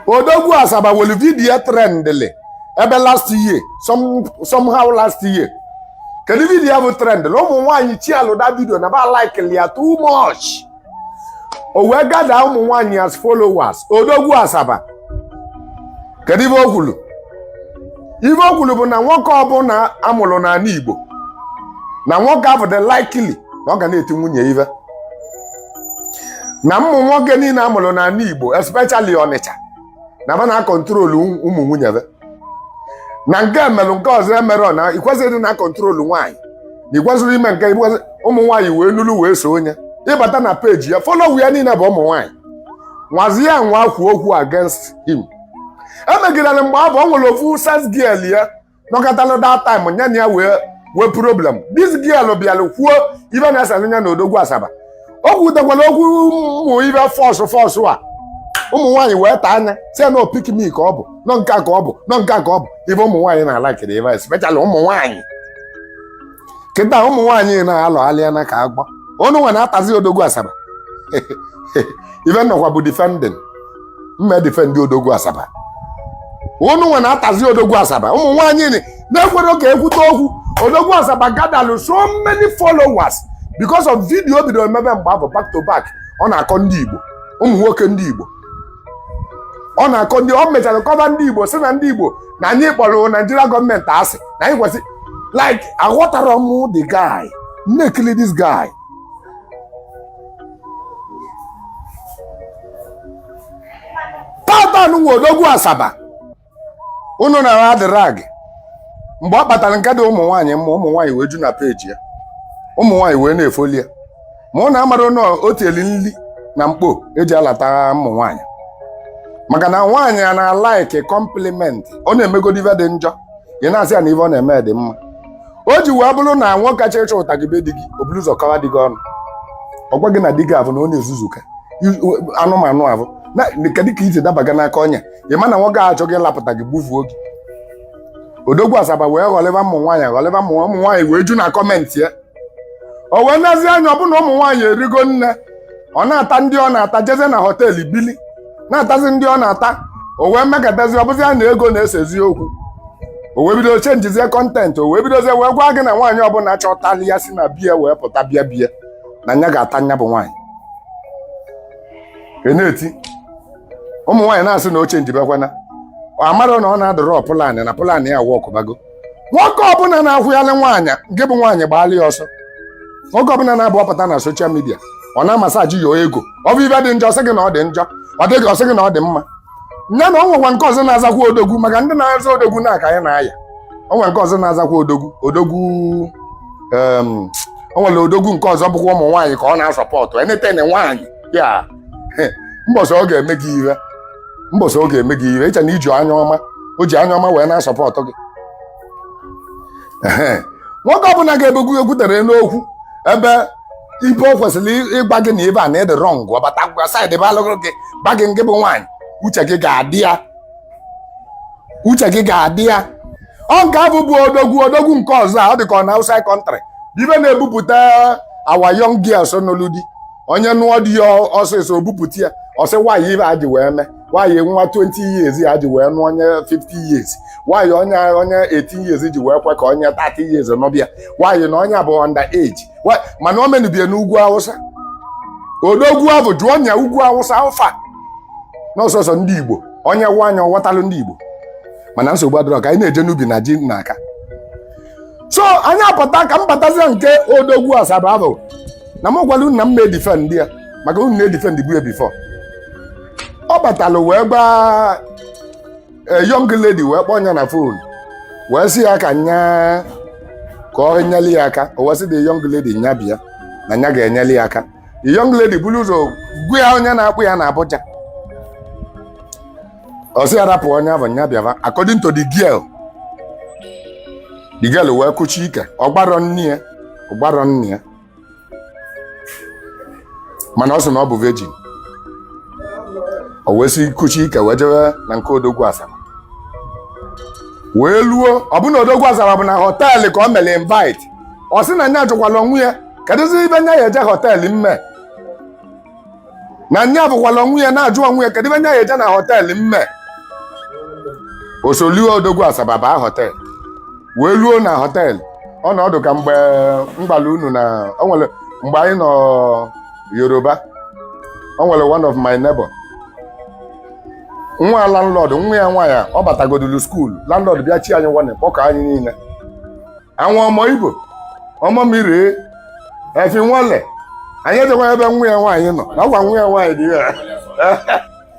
Odogwu Asaba welu video trendịlị ebe last year, somehow last year. Kedu video bụ trendịlị? Ụmụ nwaanyị chialụ that video na ba like ya too much. O wee gather ụmụ nwaanyị as followers. Odogwu Asaba, kedu ife o kwuru? Ife o kwuru bụ na nwoke ọbụla amụrụ n'ala Igbo, na nwoke ahụ dị likely na ọ ga na-eti nwunye ife, na ụmụ nwoke niile amụrụ n'ala Igbo, especially Ọnịcha, na ba na-acontrol ụmụ nwunye be, na nke emelụ nke ọzọ emerọ, na ikwesịrị na control nwaanyị, na ikwesịrị ime nke ụmụ nwaanyị wee nulu wee so onye ịbata na page ya, follow ya niile bụ ụmụ nwaanyị. Nwazi ya nwa kwuo okwu against him. Emegidere mgbe abụ o nwere ofu sales girl ya nọkọtalụ that time, nya na ya wee wee problem. This girl bịara kwuo ibe na-esere ya na Odogwu Asaba. O kwutekwara okwu ụmụ ibe force force a, ụmụ nwaanyị wee taa anya si na pick me ka ọ bụ, nọ nke a ka ọ bụ, nọ nke a ka ọ bụ. Ibe ụmụ nwaanyị na-alakịrị ibe, especially ụmụ nwaanyị kịta, ụmụ nwaanyị na-alọghalịa na ka agbọ ọnụ nwa na-atazi Odogwu Asaba. Ibe nnọkwa bụ defending mme defend Odogwu Asaba. Ụnụ nwa na-atazi Odogwu Asaba. Ụmụ nwaanyị na-ekwero ka ekwute okwu. Odogwu Asaba gatherlụ so many followers because of video bidoro mebe mgbe abụ back to back. Ọ na-akọ ndị Igbo, ụmụ nwoke ndị Igbo, ọ na-akọ ndị o mechara kọba ndị Igbo, si na ndị Igbo na anyị kpọrọ Naijiria gọọmenti asị, na anyị kwesị like aghọtara m the guy na-ekili this guy. Tata nwe Odogwu Asaba unu na adịrag mgbe ọ kpatara nke dị ụmụ nwaanyị mma, ụmụ nwaanyị wee ju na page ya, ụmụ nwaanyị wee na-efoli ya. Ma ọ na-amara na o tieli nli na mkpo eji alata ụmụ nwaanyị, maka na nwaanyị a na-alike compliment. Ọ na-emegodi ife dị njọ, ị na-asị ya na ife ọ na-eme dị mma. O ji wee bụrụ na nwoke chịchọ ụta gị be di gị, o buru ụzọ kọwa di gị ọnụ, ọ gwa gị na di gị abụ na ọ na-ezuzuka anụmanụ abụ na kedu ka iji dabaga n'aka ọnya. Ị ma na nwoke a achọghị ịlapụta gị, gbufuo gị. Odogwu Asaba wee ghọlịba ụmụ nwaanyị, ghọlịba ụmụ nwaanyị wee ju na comment ya. O wee nazi anya, ọbụna ụmụ nwaanyị erigo nne, ọ na-ata ndị ọ na-ata, jeze na hotel bili na-atazi ndị ọ na-ata. O wee mekatazi, ọbụzi ya na ego na-esezi okwu. O wee bido changezie content. O wee bidozie wee gwa gị na nwaanyị ọbụla chọtali ya si na bie wee pụta bịa bie na nya ga-ata nya bụ nwaanyị. Ị na-eti ụmụ nwaanyị na-asị na oche njibekwana amara na ọ na-adọrọ plan na plan ya wọkụbago. Nwoke ọbụla na-akwụghalị nwaanyị nke bụ nwaanyị, gbaala ya ọsọ. Nwoke ọbụla na-abụ ọpụta na social media, ọ na-amassage ya ego, ọ bụ ibe dị njọ sị gị na ọ dị njọ, ọ dịghị ọ sị gị na ọ dị mma. Ya na ọ nwekwa nke ọzọ na-azakwa odogwu, maka ndị na-aza odogwu na aka anyị na-aya. O nwere nke ọzọ na-azakwa odogwu, odogwu o nwere odogwu nke ọzọ bụkwa ụmụ nwaanyị ka ọ na-asupport eneten nwaanyị ya. Mbọsị ọ ga-eme gị ihe, mbọsị ọ ga-eme gị ihe, ịcha na iji anya ọma, o ji anya ọma wee na-asupport gị. Nwoke ọbụla ga-ebegwu ekwutere n'okwu ebe ibe o kwesịrị ịgwa gị na ibe a na ịdị wrong, ọbata gwa side be alụrụ gị gba gị nke bụ nwaanyị, uche gị ga-adị ya, uche gị ga-adị ya. Ọ nke abụ bụ odogwu, odogwu nke ọzọ a, ọ dị ka ọ na outside country ibe na-ebupụta our young girls nụlụ di. Onye nụọ di ya ọsịsọ, obupụta ya, ọsị nwaanyị ibe a ji wee mee nwaanyị nwa 20 years ya ji wee nụọ onye 50 years, nwaanyị onye 18 years ji wee kwe ka onye 30 years nọbịa, nwaanyị na onye bụ under age. Mana o menubie n'ugwu Awụsa. Odogwu ahụ jụọ nya ugwu Awụsa alfa n'ọsọsọ ndị Igbo, onye nwaanyị ọghọtalụ ndị Igbo. Mana nsogbu adịrọ, ka anyị na-eje n'ubi na ji n'aka. So anyị apụta ka m batazie nke Odogwu Asaba ahụ na m gwara unu na m na-edefend ya, maka unu na-edefend bụ ya before ọ batalụ wee gbaa young lady, wee kpọọ ya na phone, wee sị ya ka nya ka ọ nyeli ya aka. O wee sị the young lady nya bịa na nya ga-enyeli ya aka. The young lady buru ụzọ gwa ya onye na-akpụ ya na Abuja. Ọ sị ya rapụ onye ahụ, nya bịava. According to the girl, the girl wee kụchi ike, ọ gbarọ nne ya, ọ gbarọ nne ya, mana ọ sị na ọ bụ virgin. O wee sị kụchi ike wee jebe na nke Odogwu Asaba, wee luo, ọbụna Odogwu Asaba bụ na hotel ka ọ mere invite. Ọ sị na nya jụkwala onwe ya kedụzi ibe nya ya eje hotel mme, na nya bụkwala onwe ya na-ajụ onwe ya kedu ibe nya ya eje na hotel mme. Osoluo Odogwu Asaba baa hotel, wee luo na hotel, ọ nọdụ ka mgbe mgbala unu na o nwere mgbe anyị nọ Yoruba, o nwere one of my neighbor, nwa landlord, nwa ya nwaanyị, ọ batagodulu school, landlord bịa chi anyị nwanne kpọkọ anyị niile, àwọn ọmọ Igbo ọmọ mi rèé ẹ fi wọ́n lẹ̀. Anyị ejekwa ebe nwa ya nwaanyị nọ na ọgwa nwa ya nwaanyị dị ya.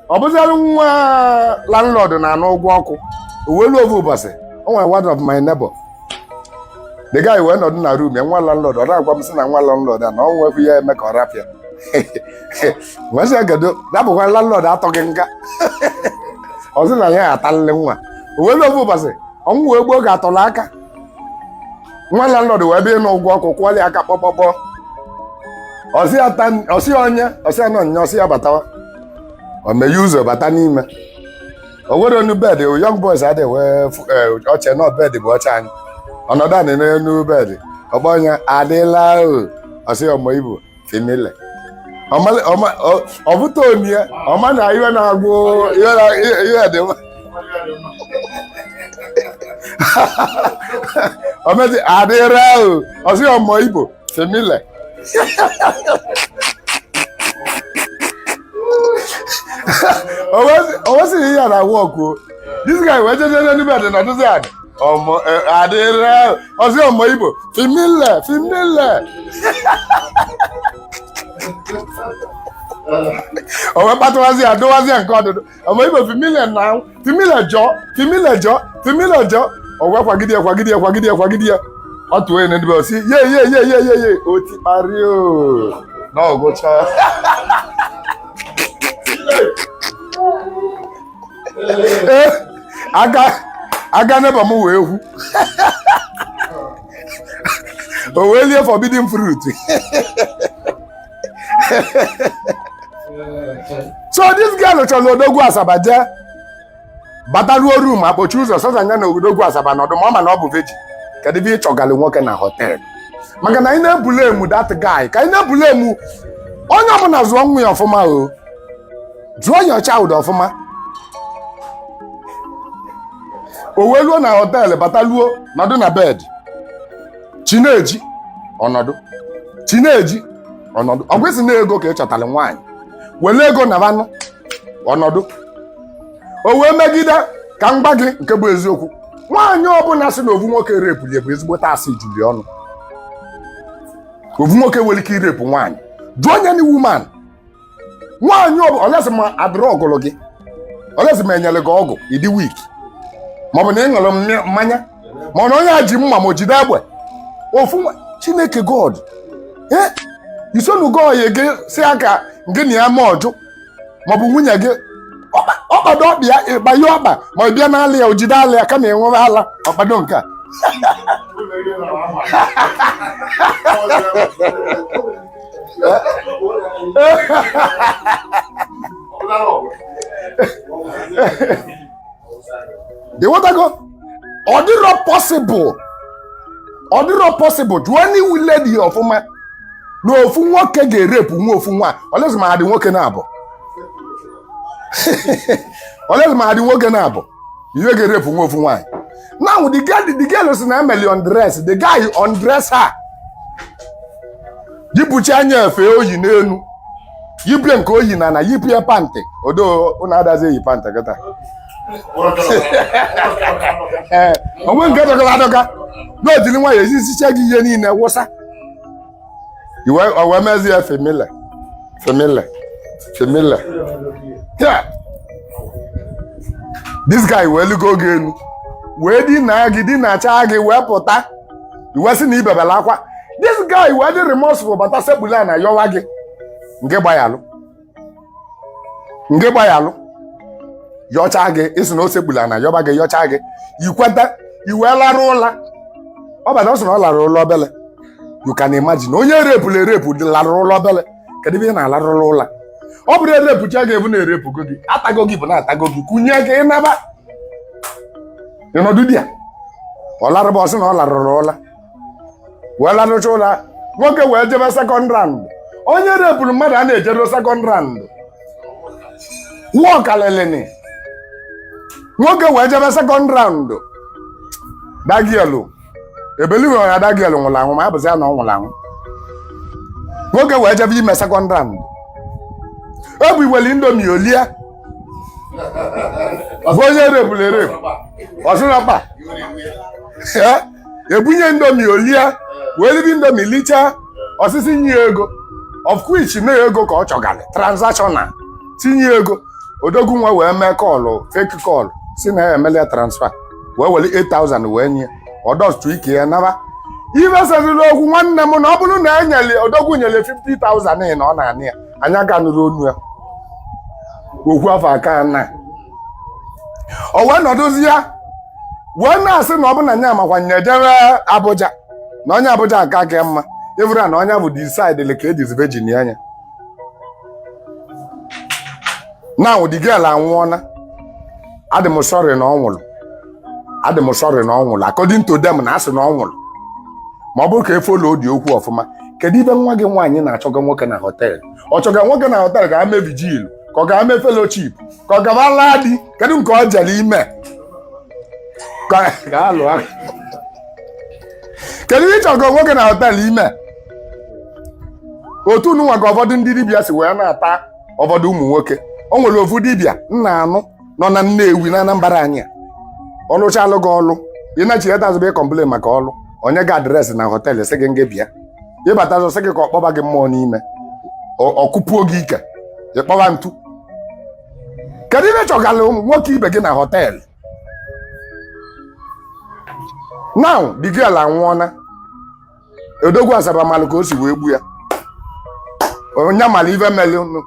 Ọ bụzialụ nwa landlord na-anụ ụgwọ ọkụ. O wee luo ofu ụbọchị, o nwere one of my neighbor, the guy wee nọdụ na room ya, nwa landlord, ọ na-agwa m sị na nwa landlord a na ọ nwekwu ya eme ka ọ rapịa nwesị ya kedu dapụkwa landlord atọghị nga ọ sị na ya atalịlị nwa. O wee luo ofu ụbọchị, ọnwụ wee gbuo ga atọrọ aka nwa landlord wee bịa ịnụ ụgwọ ọkụ, kwụọla aka kpọkpọkpọ, ọsị onye ọsị ya nọ nya, ọsị ya batawa, o meghe ụzọ bata n'ime, o nwere onu bed. Young boys adịghị wee oche nọ bed bụ oche anyị, ọnọdụ anị n'elu bed, ọgbọ ya adịla o, ọsị ọmọ Igbo finile ọbụta onye ọma na iwe na-agwụ ihe dị mma omezi adịra o, ọsị ọmọ Igbo finile o wesịghị ihe na work o. This guy wee jeje n'elu bed nọdụzi adị ọmọ adịra ọsị ọmọ Igbo finile finile o wee kpatụwazi ya dụwazi ya nke ọdụdụ, ọmọ Igbo finile na finile jọọ finile jọọ finile jọọ. O wee kwagide ya kwagide ya kwagide ya kwagide ya, ọ tụọ ya n'ebe ọ sị ye ye ye ye ye ye o tikparị o na ọgụcha. Aka aka neighbor m wee kwu o wee lie forbidden fruit. So this girl chọrọ Odogwu Asaba jee bataruo room, akpọchi ụzọ, sọsọ anya na Odogwu Asaba nọdụ, ma ọ ma na ọ bụ virgin. Kedu ebe ị chọgalụ nwoke na hotel? Maka na anyị na-eblame that guy, ka anyị na-eblame onye ọbụla. Zụọ nwa ya ọfụma o, zụọ your child ọfụma. O wee luo na hotel, bataluo nọdụ na bed, chineji ọnọdụ chineji ọnọdụ ọ kwesị na ego ka ị chọtara nwaanyị, were ego na vanụ ọnọdụ o wee megide. Ka m gwa gị nke bụ eziokwu, nwaanyị ọbụla sị na ovu nwoke repulie bụ ezigbote asị juli ọnụ. Ovu nwoke nwere ike irepụ nwaanyị, jụọ onye ni woman nwaanyị ọ bụ olesi ma adịrị ọgụlụ gị, olesi ma enyere gị ọgwụ ịdị weak, maọbụ na ị ṅụrụ mmanya, ma ọ na onye a ji mma ma o jide egbe ofu Chineke God ee isonugo oyi gị si aka gị na ya ma ọjụ, maọbụ nwunye gị ọkpado ọkpa ya ịgbanye ọkpa, ma ọ bịa n'ala ya o jide ala ya kama enwebe ala ọkpado nke a. Ịghọtago? Ọ dịrọ possible, ọ dịrọ possible. Jụọ any lady ọfụma na ofu nwoke ga-erepụ nwa ofu nwa, olezi ma adị nwoke na-abụ, olezi ma adị nwoke na-abụ ihe ga-erepụ nwa ofu nwaanyị. Now the girl si na emeli undress, the guy undress her, yipụcha anya efe oyi n'elu, yipụ nke oyi na na yipụ ya pant odo. Ụnụ adazi eyi pant kịta. Ee, onwe nke dọkara adọka na ojiri nwayọ ezisicha gị ihe niile wụsa iwe, o wee mezie ya femile femile femile. Yeah. This guy wee lugo oge elu wee dinaa gị, dinacha gị, wee pụta, iwe sị na ibebela akwa. This guy wee dị remorseful, bata sekpula na yọwa gị nke gbayalụ, nke gbayalụ, yọcha gị, ịsị na o sekpula na yọba gị, yọcha gị, ikweta, iwee lara ụla. Ọ bata, ọ sị na ọ lara ụla obele. You can imagine onye erepụla erepụ lara ụla obele. Kedu ebe ị na-alarụla ụla? Ọ bụrụ erepụcha gị ebu na erepụgo gị, atago gị bụ na-atago gị, kụnye gị ịnaba ịnọdụ di ya. Ọ larụba, ọ sị na ọ larụrụ ụla, wee larụcha ụla, nwoke wee jebe second round. Onye repụrụ mmadụ a na-ejero second round wụọ kalịlịnị. Nwoke wee jebe second round. That girl ebeliwe na that girl nwụrụ anwụ, ma abụzi ya na ọ nwụrụ anwụ. Nwoke wee jebe ime second round, ebu iweli Indomie olie bụ onye repụrụ erepụ ọsịrọkpa ebunye Indomie olie, wee libe Indomie lichaa, osisi nye ego, of which na ego ka ọ chọgalị transactional tinye ego. Odogwu nwa wee mee call, fake call, si na ya emelia transfer, wee were 8000 wee nye ọdọtụ ike ya naba. Ife seziri okwu nwanne m na ọ bụrụ na enyere odogwu nyere 50,000 na ọ na-anị ya anya ga nụrụ onu ya okwu afọ aka na o wee nọdụzi ya wee na-asị na ọ bụ na nya makwa nyejere Abuja na onye Abuja aka ka mma ịbụrụ na onye bụ decide ka ediz virgin anya. Now the girl anwụọna. Adị m sorry na ọ nwụrụ, adị m sorry na ọ nwụrụ. According to them na asị na ọ nwụrụ, ma ọ bụrụ ka efolo dị okwu ọfụma. Kedu ibe nwa gị nwaanyị na-achọga nwoke na hotel? Ọ chọga nwoke na hotel ka ha mee vigil, ka ọ ga mee fellowship, ka ọ gaba laa di? Kedu nke ọ jere ime ka a lụọ? Kedu ihe ịchọga nwoke na hotel ime? Otu nwa ka ụfọdụ ndị dibịa si wee na-ata ụfọdụ ụmụ nwoke. O nwere ofu dibịa nna anụ nọ na Nnewi na Anambra anyị a. Ọlụchalụ gị ọlụ, ị na-echigheta azụ bụ complain maka ọlụ onye ga address na hotel, sị gị nge bịa. Ịbata azụ, sị gị ka ọ kpọba gị mmụọ n'ime, ọ kụpuo gị ike, ịkpọba ntu. Kedu ihe chọgala nwoke ibe gị na hotel? Now the girl anwụọna. Odogwu Asaba malụ ka o si wee gbu ya, onye mara ife melụ,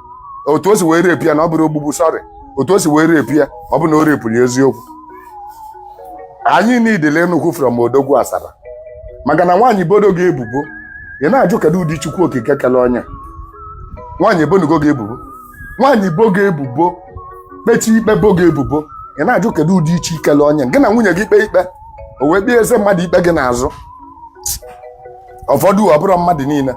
otu o si wee rape ya na ọ bụrụ ogbugbu. Sorry, otu o si wee rape ya, ọ bụ na o repụrụ eziokwu. Anyị niile nnukwu from Odogwu Asaba, maka na nwaanyị bodo gị ebubo, ị na-ajụ kedu ụdị Chukwu Okike kele onye nwaanyị ebonugo gị ebubo. Nwaanyị bo gị ebubo, kpechi ikpe, bo gị ebubo, ị na-ajụ kedu ụdị iche ikele onye gị na nwunye gị kpee ikpe, o wee kpee eze mmadụ ikpe gị n'azụ. Ụfọdụ, ọ bụrụ mmadụ niile.